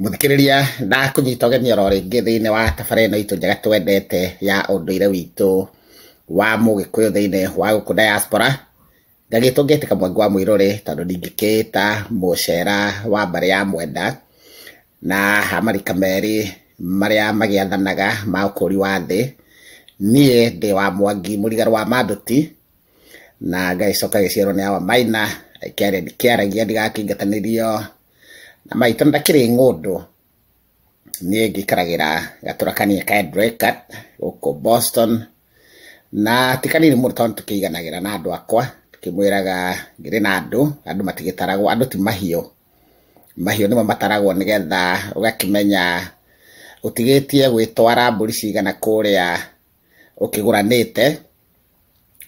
Mũthikĩrĩria, ndakũnyita ũgeni oro rĩngĩ thĩinĩ wa tabarĩra ĩno itũ njega twendete ya ũndũire witũ wa Mũgĩkũyũ thĩinĩ wa gũkũ diaspora. Ngagĩtwo ngetĩka Mwangi wa Mũirũrĩ tondũ ndingĩkĩĩta mũcera wa mbarĩ ya Mwenda na ha marika merĩ marĩa magĩathanaga ma ũkũri wa thĩ. Niĩ ndĩ wa Mwangi mũrigarũ wa Manduti na ngagĩcoka gĩciarwo nĩ Awa Maina, kĩaria ndikĩaragia ndigakĩingatanĩrio na maitũ ndakĩrĩ ng'ũndũ. Niĩ ngĩikaragĩra gatũra kanini ka Endrekat gũkũ Boston, na ti kanini mũno tondũ tũkĩiganagĩra na andũ akwa, tũkĩmwĩraga ngĩrĩ na andũ, andũ matigĩtaragwo, andũ ti mahiũ. Mahiũ nĩmo mataragwo nĩgetha ũgakĩmenya ũtigĩtie gwĩtwara mbũri cigana kũrĩa ũkĩgũranĩte.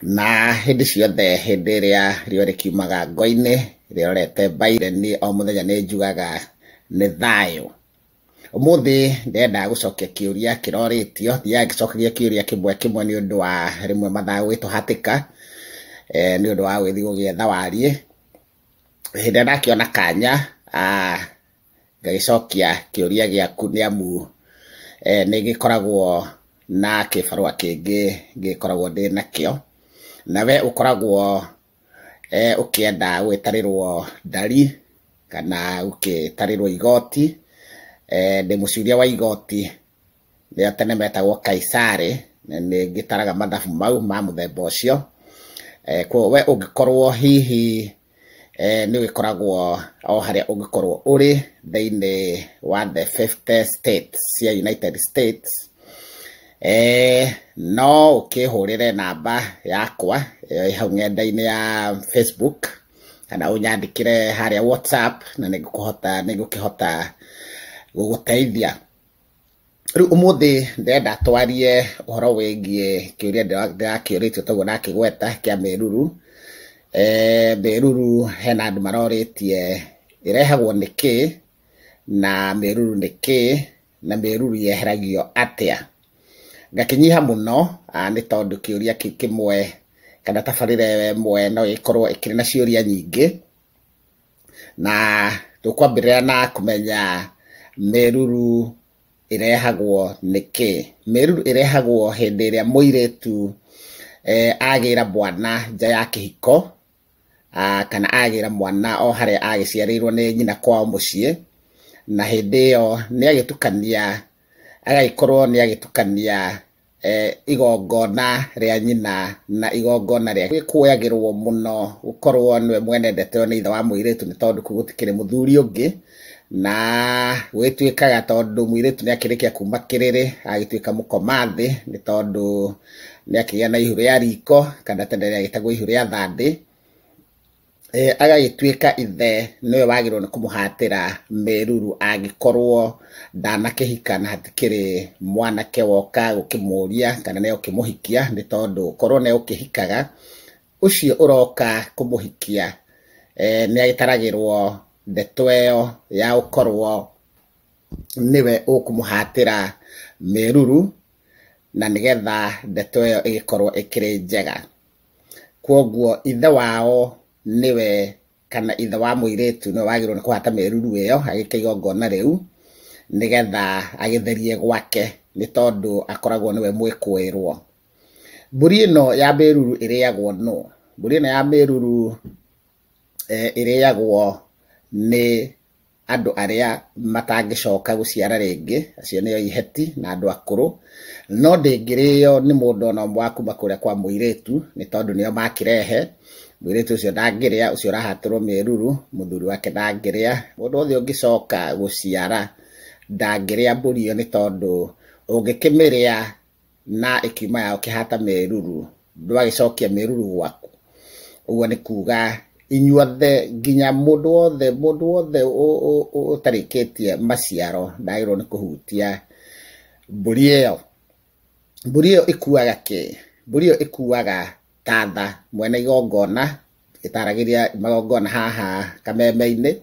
Na hĩndĩ ciothe hĩndĩ ĩrĩa riũa rĩkiumaga ngo-inĩ rĩrorete Biden, niĩ o mũthenya nĩ njugaga nĩ thayũ. Ũmũthĩ ndĩrenda gũcokia kĩũria kĩrorĩtio, thiaga ngĩcokagia kĩũria kĩmwe kĩmwe nĩ ũndũ wa rĩmwe mathaa gũgĩtũhatĩka, nĩ ũndũ wa gũgĩthiĩ gũgĩetha wariĩ. Hĩndĩ ĩrĩa ndakĩona kanya ngagĩcokia kĩũria gĩaku nĩ amu nĩ gĩkoragwo na kĩbarũa kĩngĩ ngĩkoragwo ndĩ nakĩo. Na we ũkoragwo ũkĩenda gũgĩtarĩrwo ndari kana gũgĩtarĩrwo igoti. Ndĩ mũcuria wa igoti rĩrĩa tene metagwo Kaisari, na nĩ ngĩtaraga mathabu mau ma mũthemba ũcio. Koguo we ũngĩkorwo hihi nĩ ũgĩkoragwo o harĩa ũngĩkorwo ũrĩ thĩinĩ wa the 50 states cia United States, no ũkĩhũrĩre namba yakwa ĩyo ĩ hau ng'enda-inĩ ya Facebook, kana ũnyandĩkĩre harĩa WhatsApp, na nĩngũkĩhota gũgũteithia. Rĩu ũmũthĩ ndĩrenda twarie ũhoro wĩgiĩ kĩũria ndĩrakĩũrĩtio toguo ndakĩgweta kĩa mĩruru. Mĩruru hena andũ marorĩtie ĩrehagwo nĩ kĩ, na mĩruru nĩ kĩ, na mĩruru yeheragio atĩa. Ngakĩnyiha mũno nĩ tondũ kĩũria kĩu kĩmwe kana tabarĩra ĩyo ĩmwe no ĩkorwo ĩkĩrĩ na ciũria nyingĩ. Na tũkwambĩrĩra na kũmenya mĩruru ĩrehagwo nĩ kĩ. Mĩruru ĩrehagwo hĩndĩ ĩrĩa mũirĩtu agĩra mwana nja ya kĩhiko, kana agĩra mwana o harĩa agĩciarĩirwo nĩ nyina kwao mũciĩ, na hĩndĩ ĩyo nĩ agĩtukania, agagĩkorwo nĩ agĩtukania igongona rĩa nyina na igongona rĩa gĩkũyagĩrwo mũno gũkorwo nĩwe mwene ndeto ĩyo nĩ ithe wa mũirĩtu, nĩ tondũ kũu gũtikĩrĩ mũthuri ũngĩ, na gwĩtuĩkaga tondũ mũirĩtu nĩ akĩrĩkia kuma kĩrĩrĩ agĩtuĩka mũkoma thĩ, nĩ tondũ nĩ akĩgĩa na ihu rĩa riko kana tene rĩagĩtagwo ihu rĩa thandĩ. Agagĩtuĩka ithe nĩwe wagĩrĩirwo nĩ kũmũhatĩra mĩruru angĩkorwo ndanakĩhika na hatikĩrĩ mwanake woka gũkĩmũria kana nĩ ũkĩmũhikia, nĩ tondũ korwo nĩ ũkĩhikaga ũcio ũroka kũmũhikia nĩ agĩtaragĩrwo ndeto ĩyo ya gũkorwo nĩwe ũkũmũhatĩra mĩruru, na nĩgetha ndeto ĩyo ĩgĩkorwo ĩkĩrĩ njega. Kwoguo ithe wao nĩwe kana ithe wa mũirĩtu nĩwe wagĩrĩirwo nĩ kũhata mĩruru ĩyo agĩke igongona rĩu nĩgetha agĩtherie gwake, nĩ tondũ akoragwo nĩwe mwĩkũĩrwo. Mbũri ĩno ya mĩruru ĩrĩagwo nũ? Mbũri ĩno ya mĩruru ĩrĩagwo nĩ andũ arĩa matangĩcoka gũciara rĩngĩ, acio nĩo iheti na andũ akũrũ, no ndĩngĩrĩo nĩ mũndũ ona ũmwe wa kuma kũrĩa kwa mũirĩtu, nĩ tondũ nĩo makĩrehe. Mũirĩtu ũcio ndangĩrĩa, ũcio ũrahatĩrwo mĩruru, mũthuri wake ndangĩrĩa, mũndũ wothe ũngĩcoka gũciara ndangĩrĩa mbũri ĩyo, nĩ tondũ ũngĩkĩmĩrĩa na ĩkiuma ya ũkĩhata mĩruru, ndwagĩcokia mĩruru gwaku. Ũguo nĩ kuga inyuothe nginya mũndũ wothe, mũndũ wothe ũtarĩkĩtie maciaro ndagĩrĩirwo nĩ kũhutia mbũri ĩyo. Mbũri ĩyo ĩkuaga kĩ? Mbũri ĩyo ĩkuaga tatha mwene igongona, ĩtaragĩria magongona haha kameme-inĩ.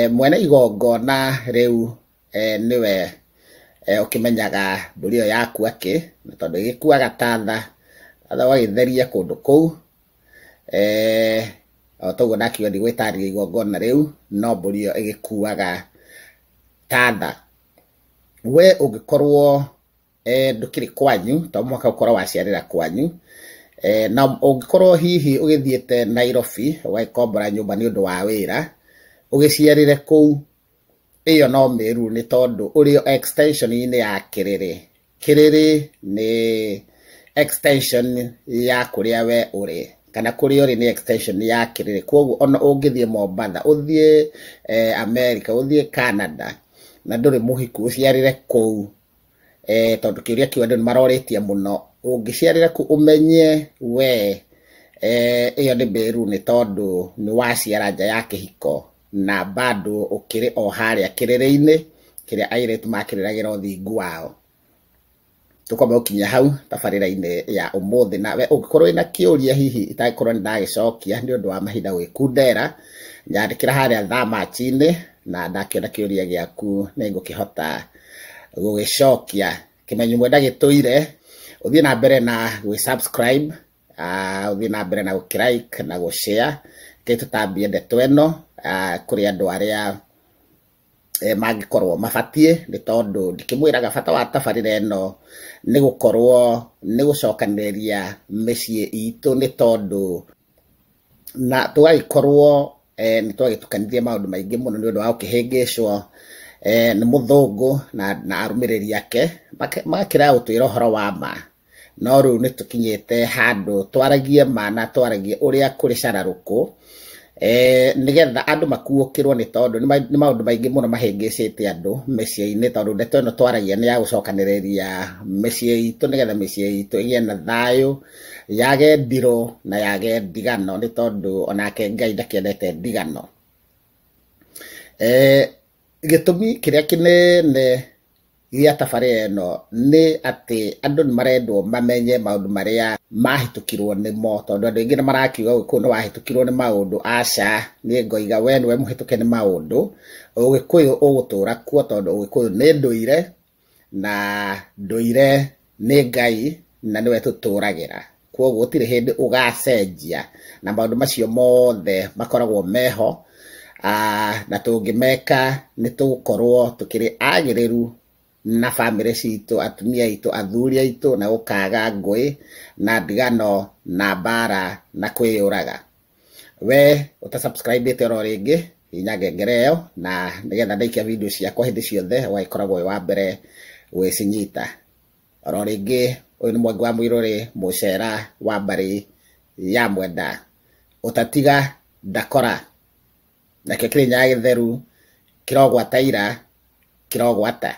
Mwene igongona rĩu nĩwe ũkĩmenyaga mbũri ĩyo yakua kĩ, na tondũ ĩgĩkuaga tatha, tatha ũgagĩtheria kũndũ kũu. O toguo ndakiuga ndigwĩtarĩria igongona rĩu, no mbũri ĩyo ĩgĩkuaga Tatha we ũngĩkorwo ndũkĩrĩ kwanyu to mũhaka ũkorwo waciarĩra kwanyu, na ũngĩkorwo hihi ũgĩthiĩte Nairobi ũgagĩkombora nyũmba nĩ ũndũ wa wĩra ũgĩciarĩre kũu, ĩyo no Meru nĩ tondũ ũrĩ o extension-inĩ ya Kĩrĩrĩ. Kĩrĩrĩ nĩ extension ya kũrĩa we ũrĩ, kana kũrĩa ũrĩ nĩ extension ya Kĩrĩrĩ. Koguo ona ũngĩthiĩ Mombatha, ũthiĩ America, ũthiĩ Canada na ndũrĩ mũhiku ũciarĩre kũu, tondũ kĩũria kĩu andũ nĩ marorĩtie mũno, ũngĩciarĩra kũu ũmenye we ĩyo nĩ Meru nĩ tondũ nĩ waciara nja ya kĩhiko na bado ũkĩrĩ o harĩa kĩrĩrĩ-inĩ kĩrĩa airĩtu makĩrĩragĩra ũthingu wao. Tũkwamba gũkinyia hau tabarĩra-inĩ ya ũmũthĩ, na we ũngĩkorwo wĩna kĩũria hihi itangĩkorwo nĩ ndagĩcokia nĩ ũndũ wa mahinda gwĩkundera, nyandĩkĩra harĩa thamachi-inĩ na ndakĩona kĩũria gĩaku nĩ ngũkĩhota gũgĩcokia. Kĩmenyo mwenda gĩtũire, ũthiĩ na mbere na gwĩ subscribe, ũthiĩ na mbere na gũkĩ like na gũ share, ke tũtambie ndeto ĩno kũrĩ andũ arĩa mangĩkorwo mabatiĩ, nĩ tondũ ndikĩmwĩraga bata wa tabarĩra ĩno nĩ gũkorwo nĩ gũcokanĩrĩria mĩciĩ itũ, nĩ tondũ na tũgagĩkorwo nĩ twagĩtukanirie maũndũ maingĩ mũno nĩ ũndũ wa gũkĩhĩngĩcwo nĩ mũthũngũ na arũmĩrĩri ake magakĩrega gũtwĩra ũhoro wa ma. No rĩu nĩ tũkinyĩte handũ twaragie ma na twaragie ũrĩa kũrĩ cararũkũ, nĩgetha andũ makuũkĩrwo, nĩ tondũ nĩ maũndũ maingĩ mũno mahĩngĩcĩte andũ mĩciĩ-inĩ, tondũ ndeto ĩno twaragia nĩ ya gũcokanĩrĩria mĩciĩ itũ, nĩgetha mĩciĩ itũ ĩgĩe na thayũ, yage ndirũ na yage ndigano, nĩ tondũ onake Ngai ndakĩendete ndigano. Gĩtũmi kĩrĩa kĩnene gĩa tabarĩra ĩno nĩ atĩ andũ nĩ marendwo mamenye maũndũ marĩa mahĩtũkirwo nĩmo, tondũ andũ aingĩ nĩ marakiuga Ũgĩkũyũ nĩ wahĩtũkirwo nĩ maũndũ. Aca, niĩ ngoiga we nĩwe mũhĩtũke nĩ maũndũ, Ũgĩkũyũ ũgũtũra kuo, tondũ Ũgĩkũyũ nĩ ndũire na ndũire nĩ Ngai na nĩwe tũtũragĩra. Koguo gũtirĩ hĩndĩ ũgacenjia, na maũndũ macio mothe makoragwo meho, na tũngĩmeka nĩ tũgũkorwo tũkĩrĩ agĩrĩru na bamĩrĩ citũ, atumia aitũ, athuri aitũ, na gũkaga ngũĩ na ndigano na mbara na kwĩyũraga. We ũta subscribe oro rĩngĩ, hihinya ngengere ĩyo na nĩgetha ndaikia video ciakwa hĩndĩ ciothe ũgagĩkoragwo wĩ wa mbere gwĩcinyita. Oro rĩngĩ ũyũ nĩ Mwangi wa Mũirũrĩ, mũcera wa mbarĩ ya Mwenda, ũtatiga ndakora, nakĩo Kĩrĩnyaga gĩtheru kĩrogwata ira kĩrogwata.